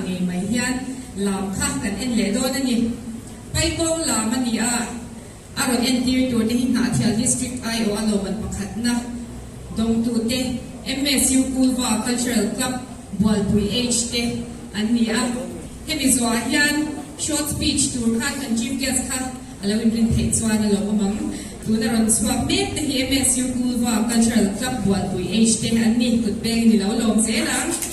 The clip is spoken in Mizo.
ngei mai hian lam kha kan en leh dawn a ni. Paikawng lam a ni a, a rawn entir tur te hi Hnahthial District aiawh a lawmman pakhatna dawngtute MSU Kulva Cultural Club Bualpui H te an ni a. Hemi zuah hian short speech tur khan kan Chief Guest kha A lo inrin theih chuan a lawmawm ang. Tuna rawn chhuak mek te hi MSU Kulva Cultural Club Bualpui H te an ni, kut peng in i lo lawm zel ang.